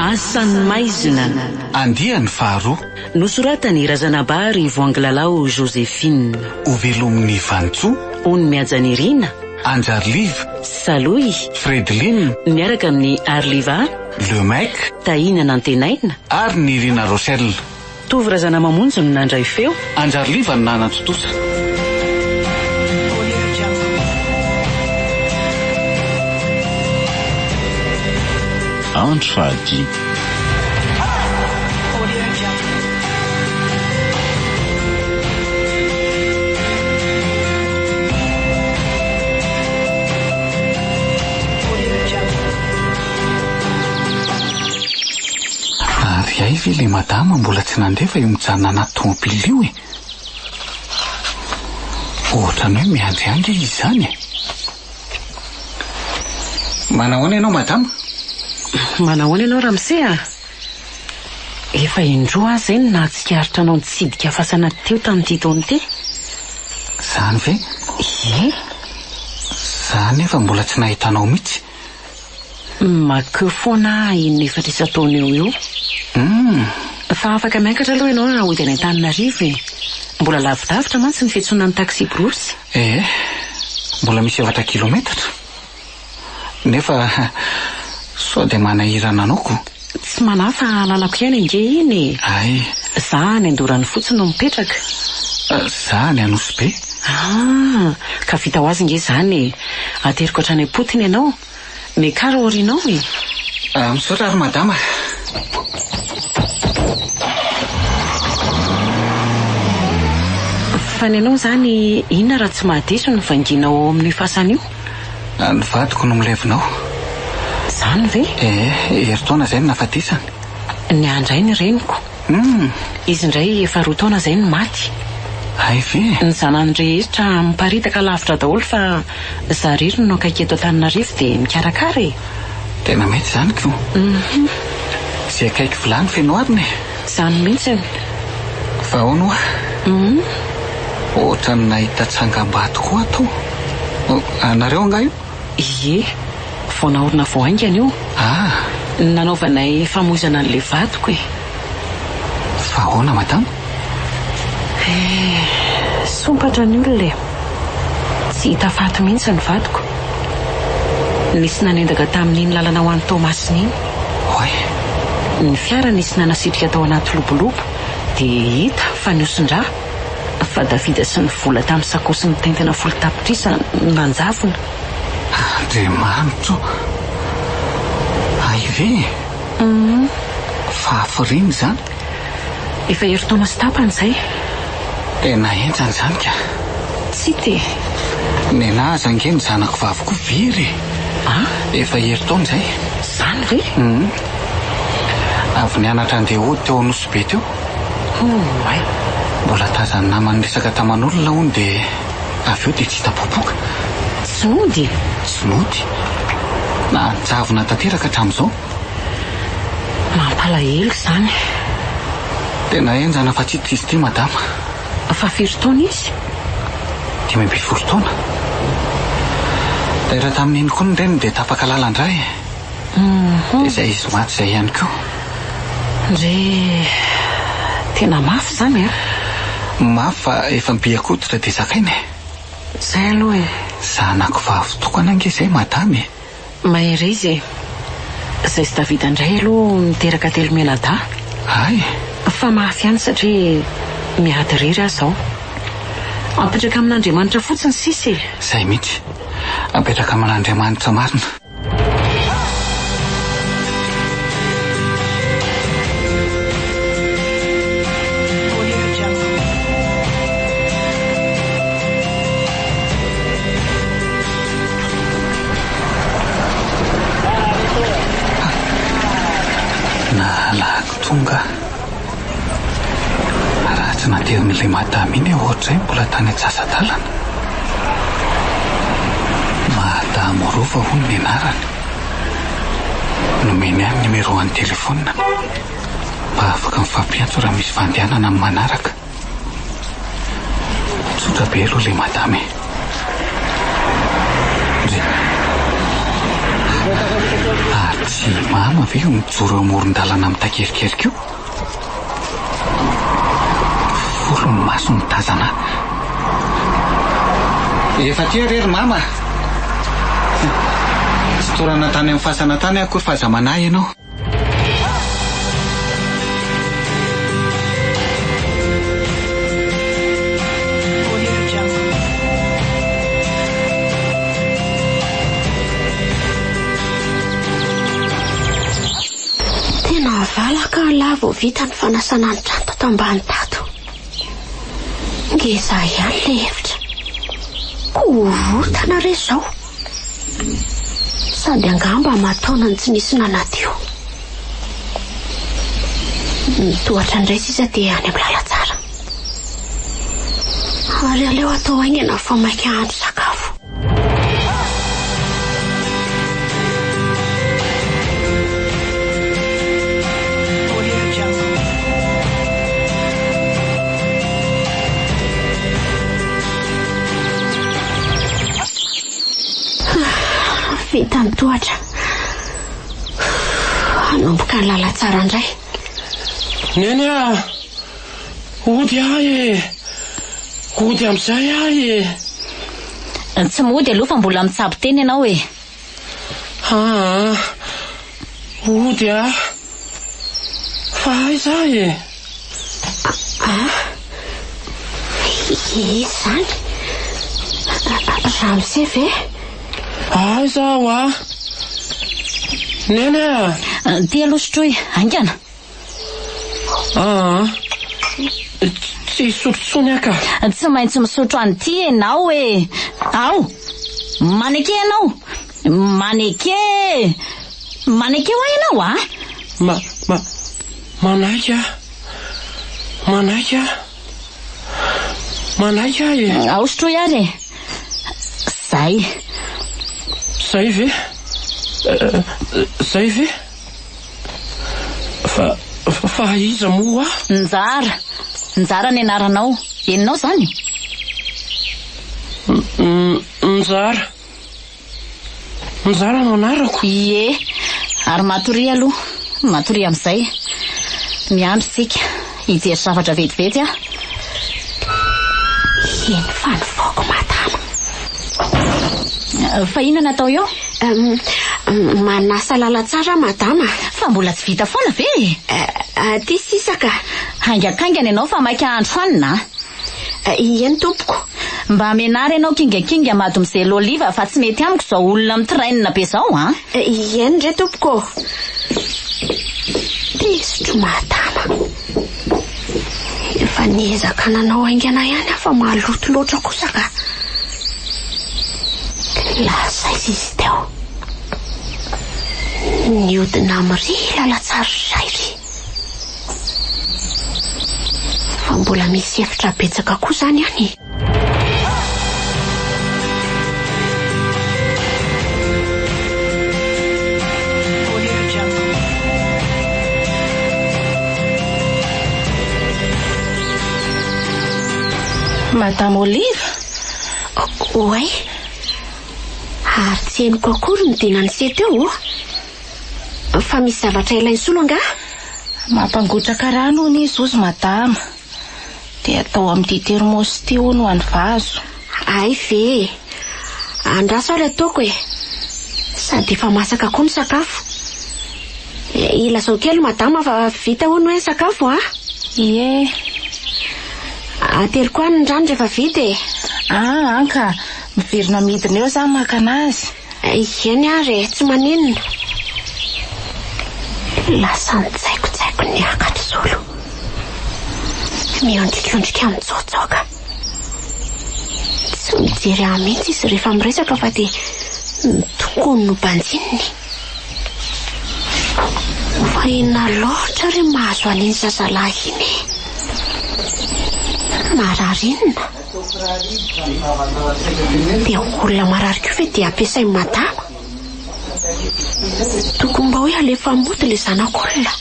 Asan'ny maizina. Andiany faharoa. Nosoratan'i Razanabary Voangilalao Joséphine. Hovelomin'i Vanintsoa. Ony Mihajanirina. Anjariliva. Salohy. Fredeline. Miaraka amin'i Arliva. Le Mec. Tahina Nantenaina. Ary Nirina Rochelle. Tovo Razanamamonjy no nandray feo. Anjariliva no nanatontosa. Andro fahadimy. Ary hay ve le madama mbola tsy nandefa io mijanona anaty tomobile io e? Ohatran'ny hoe miandry ahy ange izy izany e! Manahoana ianao madama? Manahoana ianao ramose a! Efa indroa aho izay no nahatsikaritra anao nitsidika fasana teo tamin'ity taona ity. Izany ve? Ie. Za nefa mbola tsy nahita anao mihitsy. Mankeo foana aho in'efatra isan-taona eo ho eo. Humm. Fa afaka miakatra aloha ianao raha hody any Antananarivo e. Mbola lavidavitra mantsy ny fiantsonana ny taxi-brousse. Ee, mbola misy efatra kilometatra. Nefa sao dia manahirana anao ko. Tsy manahy fa lalako ihany ange iny e. Hay. Za any Andoharanofotsy no mipetraka. Za any Anosibe. Ah, ka vita ho azy nge izany e. Ateriko hatrany am-potony ianao. Miakara aorianao e. Misaotra ary madama. Fa ny anao izany inona raha tsy mahadiso ny vangianao ao amin'io fasana io? Ny vadiko no milevina ao. Izany ve? Ee, herintaona izay no nahafatesany. Ny ahy indray ny reniko. Humm. Izy indray efa roa taona izay no maty. Hay ve? Ny zanany rehetra miparitaka lavitra daholo fa za irery no akaiky eto Antananarivo dia mikarakara e. Tena mety izany ko. Humm. Izay akaiky vilany feno arina e. Izany mihitsy. Fa ahoana hoa? Humm. Ohatran'ny nahita tsangambato koa ato. Anareo angaha io? Ie, vao naorina vao haingana io. Ah! Nanaovanay famoizana an'ilay vadiko e. Fa ahoana madama? Eh, sompatra ny olona e. Tsy hita faty mihitsy ny vadiko. Nisy nanendaka tamin'iny lalana ho any Toamasina iny. Oay! Ny fiara nisy nanasitrika tao anaty lobolobo dia hita fa nihosin-drà. Fa Davida sy ny vola tamin'ny sakaosy mitentina folo tapitrisa nanjavona. Andriamanitra o! Hay ve e? Fa hafiriana izany? Efa herintaona sy tapany izay. Tena henjana izany ka. Tsy hita e. Nenaha aza ange ny zanako vavy koa very e. Ah? Efa herintaona izay. Izany ve? Avy nianatra handeha hody teo Anosibe teo. Oay! Mbola tazan'ny namany niresaka taman'olona hono dia avy eo dia tsy hita popoka. Tsy nody? Tsy nody. Nanjavona tanteraka hatramin'izao. Mampalahelo izany. Tena henjana fa tsy hita izy ity madama. Fa firy taona izy? 15 taona. Taitra tamin'iny koa ny reniny dia tapaka lalan-dra e. Dia izay izy maty izay ihany koa. Ndry, tena mafy izany an! Mafy fa efa mibihan-koditra dia zakaina e! Izay aloha e! Zanako vavy tokana ange izay madama e! Mahereza e! Izay sy Davida indray aloha niteraka telo mianadahy. Hay! Fa mafy ihany satria miady irery aho izao. Apetraka amin'Andriamanitra fotsiny sisa e! Izay mihitsy. Apetraka amin'Andriamanitra marina. Nahalako tonga Raha tsy naterin'ilay madama iny aho ohatr'izay mbola tany an-tsasa-dalana. Madamo Rova hono ny anarany. Nomeny ahy ny numéro an'ny telefaoniny mba afaka mifampiantso raha misy fandehanana amin'ny manaraka. Tsotra be aloha ilay madama e. Ndry. Ary tsy. Tsy i Mama ve io mijoro eo amoron-dalana mitakerikerika io? Folo ny maso mitazana ahy. Efa aty re ry Mama a! Tsy torana tany amin'ny fasana tany aho akory fa aza manahy ianao. Tena valaka lahy vao vita ny fanasana ny trano tato ambany tato. Ngeza ihany ilay efitra. Korontana re izao. Sady angamba aman-taonany tsy nisy nanadio. Ny tohatra indray sisa dia any amin'ny lalantsara. Ary aleo atao haingana fa maika hahandro sakafo. Vita ny tohatra. Hanomboka ny lalantsara indray. Neny a! Hody aho e! Hody amin'izay aho e! Tsy mody aloha fa mbola mitsabo tena ianao e! Aa! Hody aho. Fa aiza aho e? Aa! Iza izany? Ramose ve? Aiza aho a? Neny a! Ty aloha sotroy, haingana. Aa! Tsy hisotro intsony aho ka. Tsy maintsy misotro an'ity ianao e! Ao! Maneke ianao! Maneke! Maneke hoa ianao a! Ma, ma, manaiky aho. Manaiky aho. Manaiky aho e! Ao sotroy ary e! Zay. Zay ve? Zay ve? Fa, fa iza moa aho? Njara. Njara ny anaranao. Henonao izany? Njara. Njara no anarako. Ie. Ary matoria aloha. Matoria amin'izay. Miandry tsika. Hijery zavatra vetivety aho. Eny fa nivoaka madama. Fa inona no atao eo? Manasa lalantsara aho madama. Fa mbola tsy vita foana ve e? Aty sisa ka. Haingankaingana ianao fa maika hahandro hanina a. Eny tompoko. Mba menara ianao kingakinga mademoiselle Oliva fa tsy mety amiko izao olona mitrainina be izao a. Eny re tompoko ô. Tezitro madama. Efa niezaka nanao haingana ihany aho fa maloto loatra kosa ka. Lasa aiza izy teo? Niodina amin'ry lalantsara iray ry. Fa mbola misy efitra betsaka koa izany any e. Madame Olive? Oay! Ary tsy henoko akory ny dinan'i se teo oh! Fa misy zavatra ilain'i Solo angaha? Mampangotraka rano hono izy hozy madama. Dia atao amin'ity thermos ity hono ho an'ny vazo. Hay ve e! Andraso ary ataoko e! Sady efa masaka koa ny sakafo. Ilazao kely madama fa vita hono hoe ny sakafo a! Ie. Ateriko any ny rano rehefa vita e! Ah, an ka! Miverina midina eo za maka anazy. Eny ary e, tsy maninona. Lasa nitsaikotsaiko niakatra Solo. Miondrikondrika mitsaotsaoka. Tsy mijery ahy mihitsy izy rehefa miresaka fa dia ny tongony no banjininy. Fa inona loatra re mahazo an'iny zazalahy iny e? Marary inona? Dia olona marary koa ve dia ampiasain'i madama? Tokony mba hoe alefa mody ilay zanak'olona.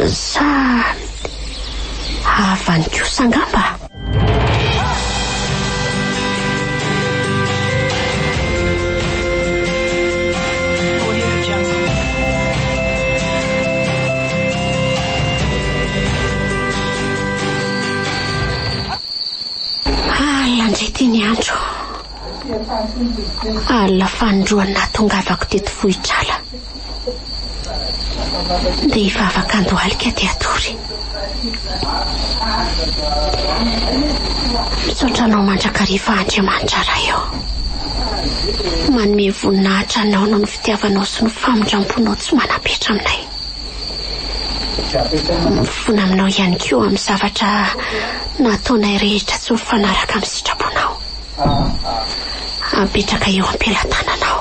Sa havany kosa angamba? Alina fanindroany nahatongavako teto Vohitrala. Dia hivavaka andohalika dia hatory. Misaotra anao mandrakariva Andriamanitra Ray ô. Manome voninahitra anao noho ny fitiavanao sy ny famindram-ponao tsy manam-petra aminay. Mifona aminao ihany koa amin'ny zavatra nataonay rehetra tsy mifanaraka amin'ny sitraponao. Apetraka eo am-pelatananao.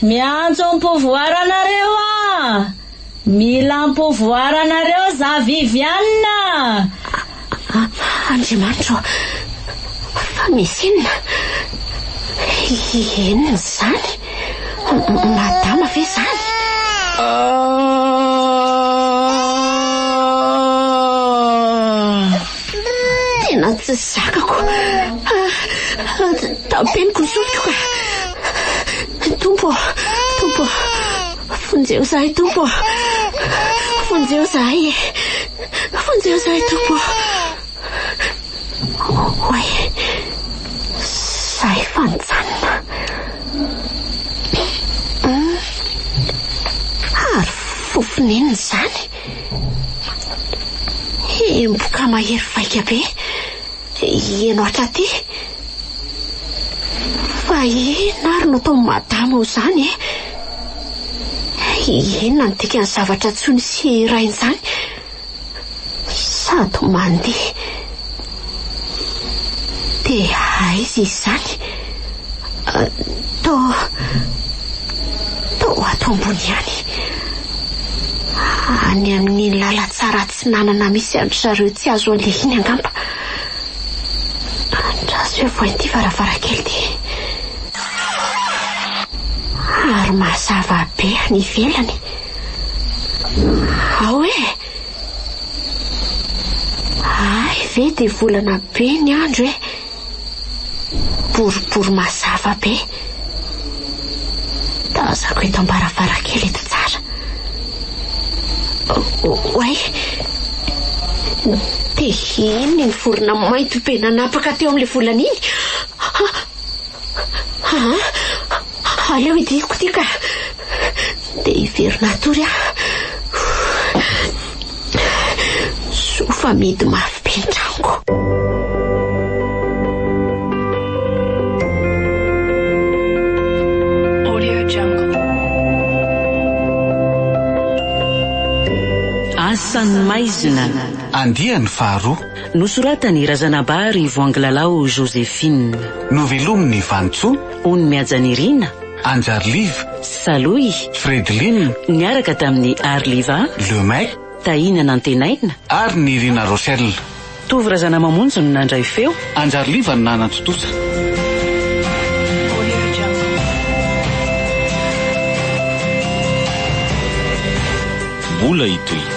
Miantso ny pouvoir anareo ah! Mila ny pouvoir anareo za Viviane! Andriamanitra ô! Fa misy inona? Inona izany? Madama ve izany? Tena tsy zakako. Tapeniko ny soloko ka. Tompo ô, Tompo ô, vonjeo izahay Tompo ô. Vonjeo izahay e. Vonjeo izahay Tompo ô. Oay, izahay efa nijanona. Ary fofona inona izany? Emboka mahery vaika be heno hatraty. Fa inona ary no ataon'i madama ao izany e? Inona no dikan'ny zavatra tsy nisy hiraina izany? Sady mandeha. Dia aiza izy izany? Toa, toa ato ambony ihany. Any amin'iny lalantsara atsinanana misy an-dry zareo tsy azo aleha iny angamba. Andraso eo voain'ity varavarankely ity. Ary mazava be any ivelany. Ao e! Hay ve dia volana be ny andro e! Boribory mazava be. Tazako eto am-baravarankely eto tsara. Oay! Dia inona iny vorona mainty be nanapaka teo amin'ilay volana iny? Aa! Aleo hidiriko ity ka. Dia hiverina hatory aho. Soa fa mihidy mafy be ny tranoko. Asan'ny maizina. Andiany faharoa. Nosoratan'i Razanabary Voangilalao Joséphine. Novelomin'i Vanintsoa. Ony Mihajanirina. Anjariliva. Salohy. Fredeline. Niaraka tamin'i Arliva. Le Mec. Tahina Nantenaina. Ary Nirina Rochelle. Tovo Razanamamonjy no nandray feo. Anjariliva no nanatontosa. Mbola hitohy.